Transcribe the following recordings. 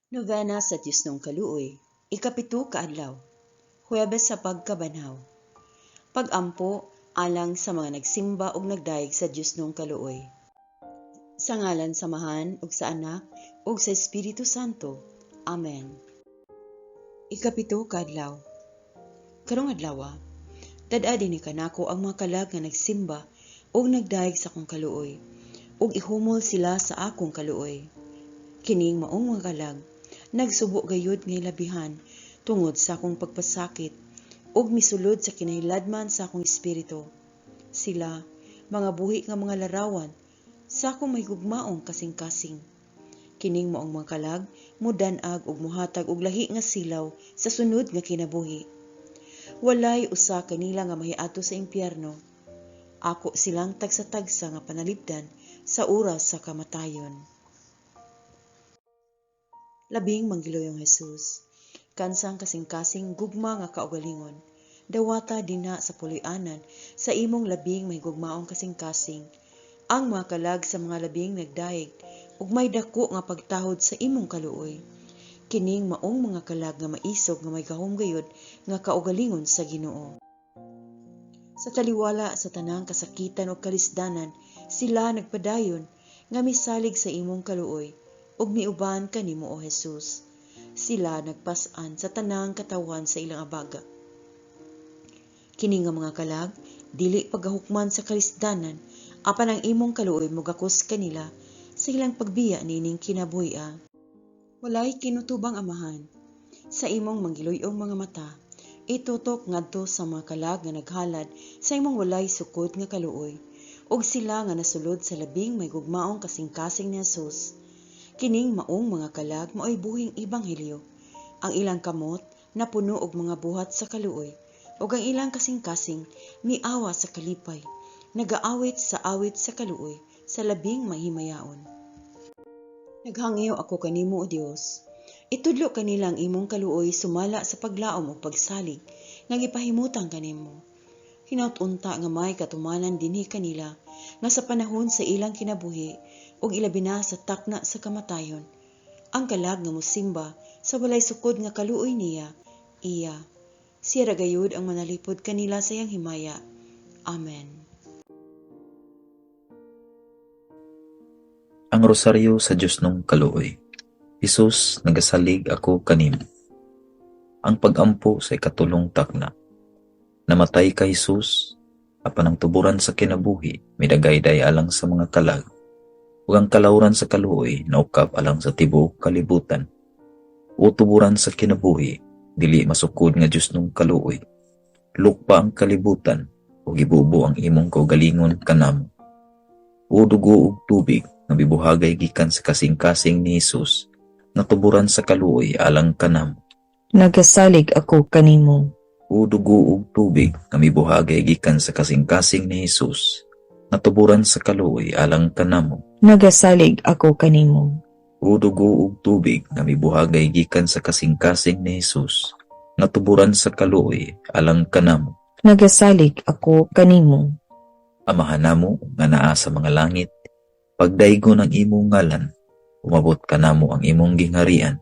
Novena sa Dios nung Kaluoy, 7 ka adlaw, Huwebes sa Pagkabanhaw. Pag-ampo alang sa mga nagsimba ug nagdayeg sa Dios nung Kaluoy. Sa ngalan sa Amahan ug sa Anak ug sa Espiritu Santo. Amen. 7 ka adlaw. Karong adlaw, dad-a dinhi kanako ang mga kalag nga nagsimba ug nagdayeg sa akong kaluoy, ug ihumol sila sa akong kaluoy. Kining maong mga kalag nagsubo gayud nga hilabihan tungod sa akong pagpasakit ug misulod sa kinahiladman sa akong espiritu. Sila mga buhi nga mga larawan sa akong mahigugmaong kasing-kasing. Kining maong mga kalag mudan-ag ug muhatag og lahi nga silaw sa sunod nga kinabuhi. Walay usa kanila nga mahiadto sa impyerno. Ako silang tagsa-tagsa nga panalipdan sa oras sa kamatayon. Labing manggiloyong Jesus, kansang kasing-kasing gugma nga kaugalingon, dawata dinha sa puloy-anan sa imong labing mahigugmaong kasing-kasing ang mga kalag sa mga labing nagdayeg ug may dako nga pagtahod sa imong kaluoy. Kining maong mga kalag nga maisog nga may gahom gayud nga kaugalingon sa Ginoo. Sa taliwala sa tanang kasakitan ug kalisdanan, sila nagpadayon nga misalig sa imong kaluoy ug miuban kanimo, o Jesus. Sila nagpas-an sa tanang katawan sa ilang abaga. Kini nga mga kalag dili pagahukman sa kalisdanan, apan ang imong kaluoy mogakos kanila sa ilang pagbiya niining kinabuhi. Walay kinutubang Amahan, sa imong manggiluy-ong mga mata, itutok ngadto sa mga kalag nga naghalad sa imong walay sukod nga kaluoy, ug sila nga nasulod sa labing mahigugmaong kasing-kasing ni Jesus. Kining maong mga kalag maoy buhing ebanghelyo. Ang ilang kamot napuno og mga buhat sa kaluoy, ug ang ilang kasing-kasing miawa sa kalipay, nagaawit sa awit sa kaluoy sa labing mahimayaon. Naghangyo ako kanimo, O Dios. Itudlo kanila ang imong kaluoy sumala sa paglaom ug pagsalig nga gipahimutang kanimo. Hinaut unta nga may katumanan dinhi kanila nga sa panahon sa ilang kinabuhi ug ilabi na sa takna sa kamatayon, ang kalag nga mosimba sa walay sukod nga kaluoy niya, iya. Siya ra gayud ang manalipod kanila sa iyang himaya. Amen. Ang Rosaryo sa Dios nung Kaluoy. Hesus, nagasalig ako kanimo. Ang pag-ampo sa ikatulong takna. Namatay ka, Hesus, apan ang tuburan sa kinabuhi midagayday alang sa mga kalag, ug ang kalawran sa kaluoy naukab alang sa tibuok kalibutan. O tuburan sa kinabuhi, dili masukod nga Dios nung kaluoy. Lukpa ang kalibutan ug ibubo ang imong kaugalingon kanamo. O dugo ug tubig nga mibuhagay gikan sa kasing-kasing ni Hesus nga tuburan sa kaluoy alang kanamo. Nagasalig ako kanimo. O dugo ug tubig nga mibuhagay gikan sa kasing-kasing ni Hesus nga tuburan sa kaluoy alang kanamo. Nagasalig ako kanimo. O dugo ug tubig nga mibuhagay gikan sa kasing-kasing ni Hesus nga tuburan sa kaluoy alang kanamo. Nagasalig ako kanimo. Amahan namo nga naa sa mga langit, pagdaygon ang imong ngalan, umabot kanamo ang imong gingharian,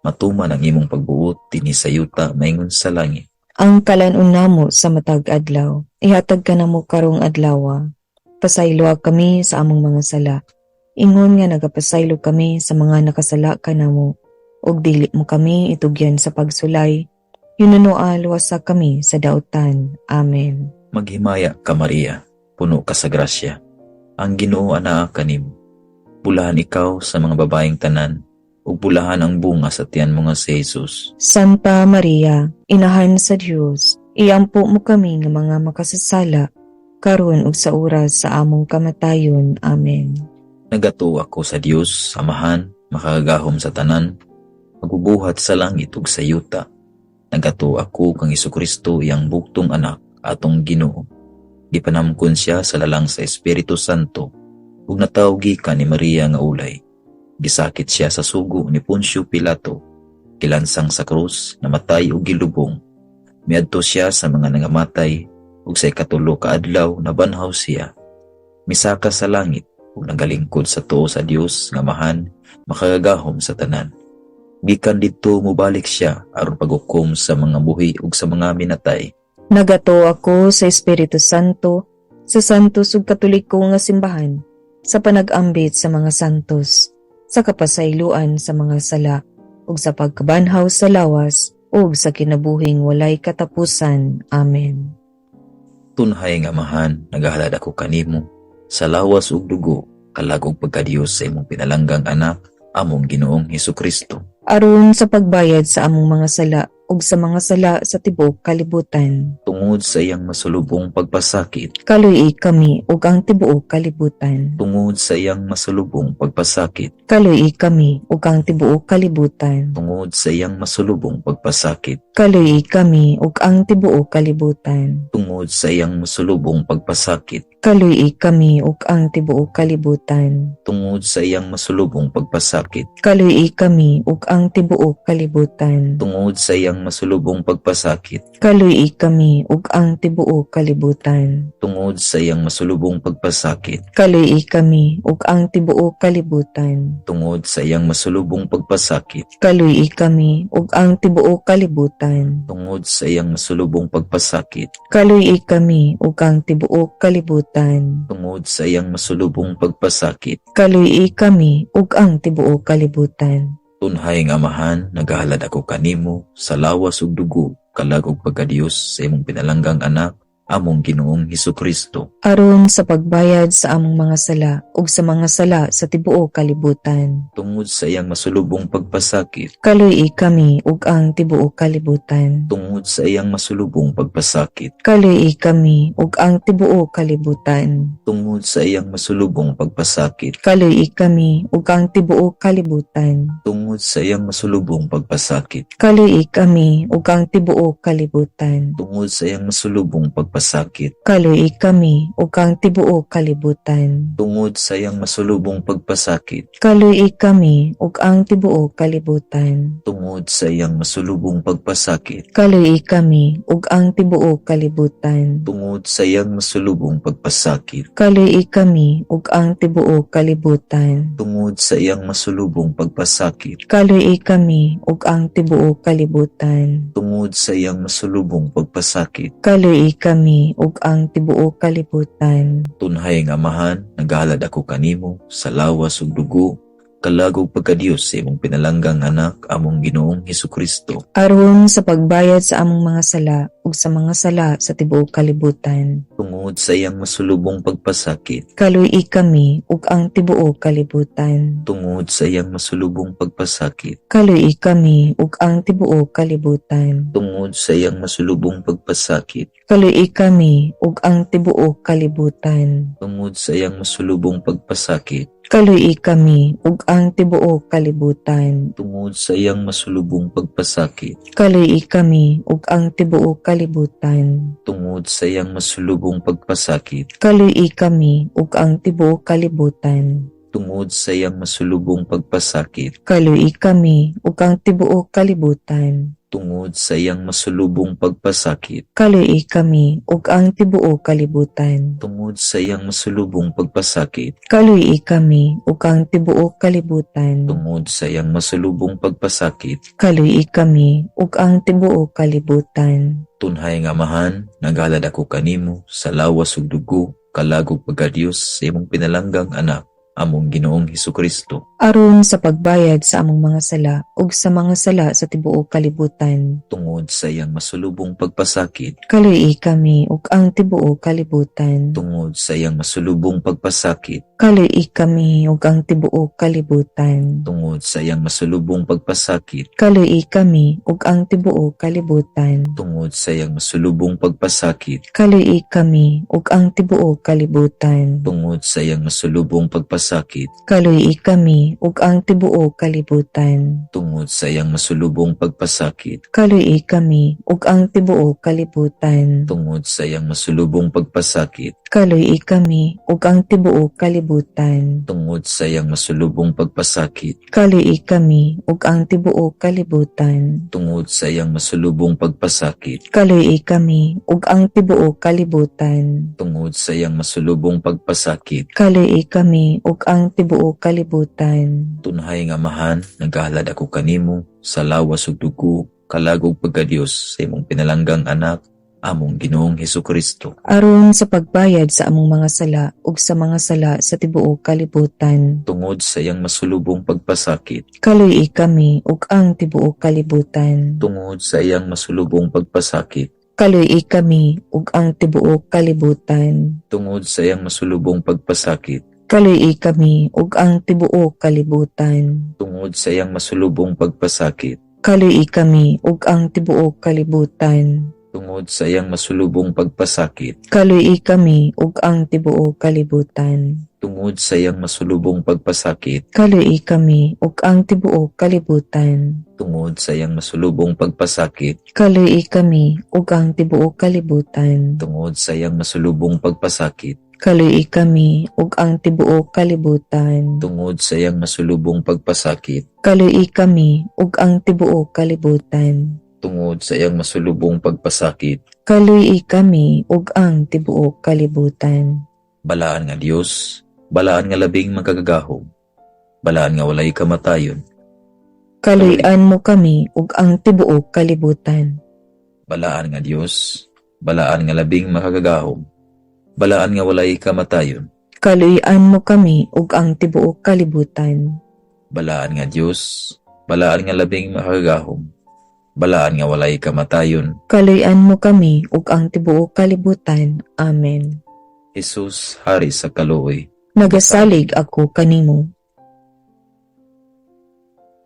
matuman ang imong pagbuot dinhi sa yuta maingon sa langit. Ang kalan-on namo sa matag adlaw, ihatag kanamo karong adlawa. Pasayloa kami sa among mga sala, ingon nga nagapasaylo kami sa mga nakasala kanamo, ug dili mo kami itugyan sa pagsulay, hinunoa luwasa kami sa dautan. Amen. Maghimaya ka, Maria, puno ka sa grasya. Ang Ginoo anaa kanimo. Bulahan ikaw sa mga babaeng tanan, ug bulahan ang bunga sa tiyan mo nga si Jesus. Santa Maria, Inahan sa Dios, iampo mo kami nga mga makasasala, karon ug sa oras sa among kamatayon. Amen. Nagatuo ako sa Dios, Amahan, makagagahom sa tanan, magbubuhat sa langit ug sa yuta. Nagatuo ako kang Hesukristo, iyang bugtong anak, atong Ginoo. Gipanamkon siya sa lalang sa Espiritu Santo ug natawo gikan ni Maria nga ulay. Gisakit siya sa sugo ni Poncio Pilato, gilansang sa krus, namatay ug gilubong. Miadto siya sa mga nangamatay ug sa 3 ka adlaw nabanhaw siya. Misaka sa langit ug nagalingkod sa tuo sa Dios nga Amahan, makagagahom sa tanan. Gikan didto mobalik siya aron paghukom sa mga buhi ug sa mga minatay. Nagatuo ako sa Espiritu Santo, sa Santos ug Katoliko nga simbahan, sa panag-ambit sa mga santos, sa kapasayloan sa mga sala, ug sa pagkabanhaw sa lawas, ug sa kinabuhing walay katapusan. Amen. Tunhay nga Amahan, nagahalad ako kanimo sa lawas ug dugo, kalag ug pagkadiyos sa imong pinalanggang Anak, among Ginoong Hesukristo. Aron sa pagbayad sa among mga sala ug sa mga sala sa tibuok kalibutan. Tungod sa iyang masulubong pagpasakit. Kaluy-i kami ug ang tibuok kalibutan. Tungod sa iyang masulubong pagpasakit. Kaluy-i kami ug ang tibuok kalibutan. Tungod sa iyang masulubong pagpasakit. Kaluy-i kami ug ang tibuok kalibutan. Tungod sa iyang masulubong pagpasakit. Kaluy-i kami ug ang tibuok kalibutan. Tungod sa iyang masulubong pagpasakit. Kaluy-i kami ug ang tibuok kalibutan. Tungod sa iyang masulubong pagpasakit. Kaluy-i kami ug ang tibuok kalibutan. Tungod sa iyang masulubong pagpasakit. Kaluy-i kami ug ang tibuok kalibutan. Tungod sa iyang masulubong pagpasakit. Kaluy-i kami ug ang tibuok kalibutan. Tungod sa iyang masulubong pagpasakit. Kaluy-i kami ug ang tibuok kalibutan. Tungod sa iyang masulubong pagpasakit. Kaluy-i kami ug ang tibuok kalibutan. Tunhay nga Amahan, nagahalad ako kanimo sa lawas ug dugo, kalag ug pagkadiyos sa imong pinalanggang Anak, among Ginoong Hesukristo. Aron sa pagbayad sa among mga sala ug sa mga sala sa tibuok kalibutan. Tungod sa iyang masulubong pagpasakit. Kaluy-i kami ug ang tibuok kalibutan. Tungod sa iyang masulubong pagpasakit. Kaluy-i kami ug ang tibuok kalibutan. Tungod sa iyang masulubong pagpasakit. Kaluy-i kami ug ang tibuok kalibutan. Tungod sa iyang masulubong pagpasakit. Kaluy-i kami ug ang tibuok kalibutan. Tungod sa iyang masulubong pagpasakit. Kaluy-i kami ug ang tibuok kalibutan. Tungod sa iyang masulubong pagpasakit. Kaluy-i kami ug ang tibuok kalibutan. Tungod sa iyang masulubong pagpasakit. Kaluy-i kami ug ang tibuok kalibutan. Tungod sa iyang masulubong pagpasakit. Kaluy-i kami ug ang tibuok kalibutan. Tungod sa iyang masulubong pagpasakit. Kaluy-i kami ug ang tibuok kalibutan. Tungod sa iyang masulubong pagpasakit. Kaluy-i kami ug ang tibuok kalibutan. Tunhay nga Amahan, nagahalad ako kanimo sa lawas ug dugo, kalag ug pagkadiyos sa imong pinalanggang Anak, among Ginoong Hesukristo. Aron sa pagbayad sa among mga sala ug sa mga sala sa tibuok kalibutan. Tungod sa iyang masulubong pagpasakit. Kaluy-i kami ug ang tibuok kalibutan. Tungod sa iyang masulubong pagpasakit. Kaluy-i kami ug ang tibuok kalibutan. Tungod sa iyang masulubong pagpasakit. Kaluy-i kami ug ang tibuok kalibutan. Tungod sa iyang masulubong pagpasakit. Kaluy-i kami ug ang tibuok kalibutan. Tungod sa iyang masulubong pagpasakit. Kaluy-i kami ug ang tibuok kalibutan. Tungod sa iyang masulubong pagpasakit. Kaluy-i kami ug ang tibuok kalibutan. Tungod sa iyang masulubong pagpasakit. Kaluy-i kami ug ang tibuok kalibutan. Tungod sa iyang masulubong pagpasakit. Kaluy-i kami ug ang tibuok kalibutan. Tungod sa iyang masulubong pagpasakit. Kaluy-i kami ug ang tibuok kalibutan. Tungod sa iyang masulubong pagpasakit. Kaluy-i kami ug ang tibuok kalibutan. Tunhay nga Amahan, nagahalad ako kanimo sa lawas ug dugo, kalag ug pagkadiyos sa imong pinalanggang Anak, among Ginoong Hesukristo. Aron sa pagbayad sa among mga sala ug sa mga sala sa tibuok kalibutan. Tungod sa iyang masulubong pagpasakit. Kaluy-i kami ug ang tibuok kalibutan. Tungod sa iyang masulubong pagpasakit. Kaluy-i kami ug ang tibuok kalibutan. Tungod sa iyang masulubong pagpasakit. Kaluy-i kami ug ang tibuok kalibutan. Tungod sa iyang masulubong pagpasakit. Kaluy-i kami ug ang tibuok kalibutan. Tungod sa iyang masulubong pagpasakit. Kaluy-i kami ug ang tibuok kalibutan. Tungod sa iyang masulubong pagpasakit. Kaluy-i kami ug ang tibuok kalibutan. Tungod sa iyang masulubong pagpasakit. Kaluy-i kami ug ang tibuok kalibutan. Tungod sa iyang masulubong pagpasakit. Kaluy-i kami ug ang tibuok kalibutan. Tungod sa iyang masulubong pagpasakit. Kaluy-i kami ug ang tibuok kalibutan. Tungod sa iyang masulubong pagpasakit. Kaluy-i kami ug ang tibuok kalibutan. kalibutan. Tunhay nga Amahan, nagahalad ako kanimo sa lawas ug dugo, kalag ug pagkadiyos sa imong pinalanggang anak, among Ginoong Hesukristo. Aron sa pagbayad sa among mga sala ug sa mga sala sa tibuok kalibutan. Tungod sa iyang masulubong pagpasakit, Kaluy-i kami ug ang tibuok kalibutan. Tungod sa iyang masulubong pagpasakit, Kaluy-i kami ug ang tibuok kalibutan. Tungod sa iyang masulubong pagpasakit, Kaluy-i kami ug ang tibuok kalibutan. Tungod sa iyang masulubong pagpasakit, Kaluy-i kami ug ang tibuok kalibutan. Tungod sa iyang masulubong pagpasakit, Kaluy-i kami ug ang tibuok kalibutan. Tungod sa iyang masulubong pagpasakit, Kaluy-i kami ug ang tibuok kalibutan. Tungod sa iyang masulubong pagpasakit, Kaluy-i kami ug ang tibuok kalibutan. Tungod sa iyang masulubong pagpasakit, Kaluy-i kami ug ang tibuok kalibutan. Tungod sa iyang masulubong pagpasakit, Kaluy-i kami ug ang tibuok kalibutan. Tungod sa iyang masulubong pagpasakit, Kaluy-i kami ug ang tibuok kalibutan. Balaan nga Dios, balaan nga labing makagagahom, balaan nga walay kamatayon, Kaluy-an mo kami ug ang tibuok kalibutan. Balaan nga Dios, balaan nga labing makagagahom, balaan nga walay kamatayon, Kaluy-an mo kami ug ang tibuok kalibutan. Balaan nga Dios, balaan nga labing makagagahom, balaan nga walay kamatayon, Kaluy-an mo kami ug ang tibuok kalibutan. Amen. Jesus, Hari sa kaluoy, Nagasalig ako kanimo.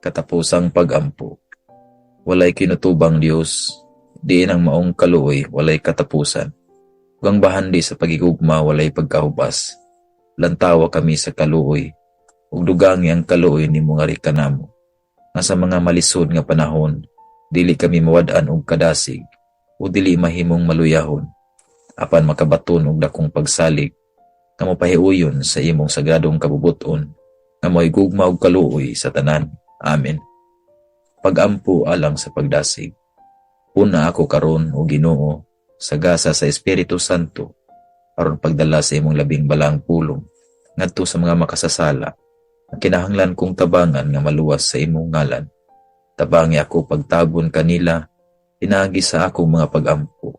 Katapusang pagampo. Walay kinutubang Dios, diin ang maong kaluoy walay katapusan. Ug ang bahandi sa pagigugma walay pagkahubas. Lantawa kami sa kaluoy, ug dugangi ang kaluoy nimo nga kanamo. Nga sa mga malisod nga panahon, dili kami mawad-an og kadasig, o dili mahimong maluyahon. Apan makabaton og dakong pagsalig, nga mopahiuyon sa imong sagradong kabubut-on, nga mo'y gugma ug kaluoy sa tanan. Amen. Pagampo alang sa pagdasig. Pun-a ako karon, o Ginoo, sa gasa sa Espiritu Santo aron pagdala sa imong labing balaang pulong ngadto sa mga makasasala nga kinahanglan kong tabangan nga maluwas sa imong ngalan. Tabangi ako pagtabon kanila pinaagi sa akong mga pagampo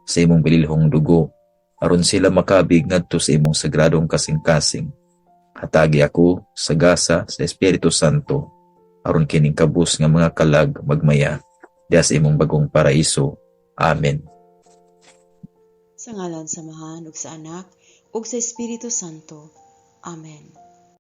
sa imong bililhong dugo aron sila makabig ngadto sa imong sagradong kasing-kasing. Hatagi ako sa gasa sa Espiritu Santo aron kining kabus nga mga kalag magmaya diha sa imong bagong paraiso. Amen. Sa ngalan sa Amahan ug sa Anak ug sa Espiritu Santo. Amen.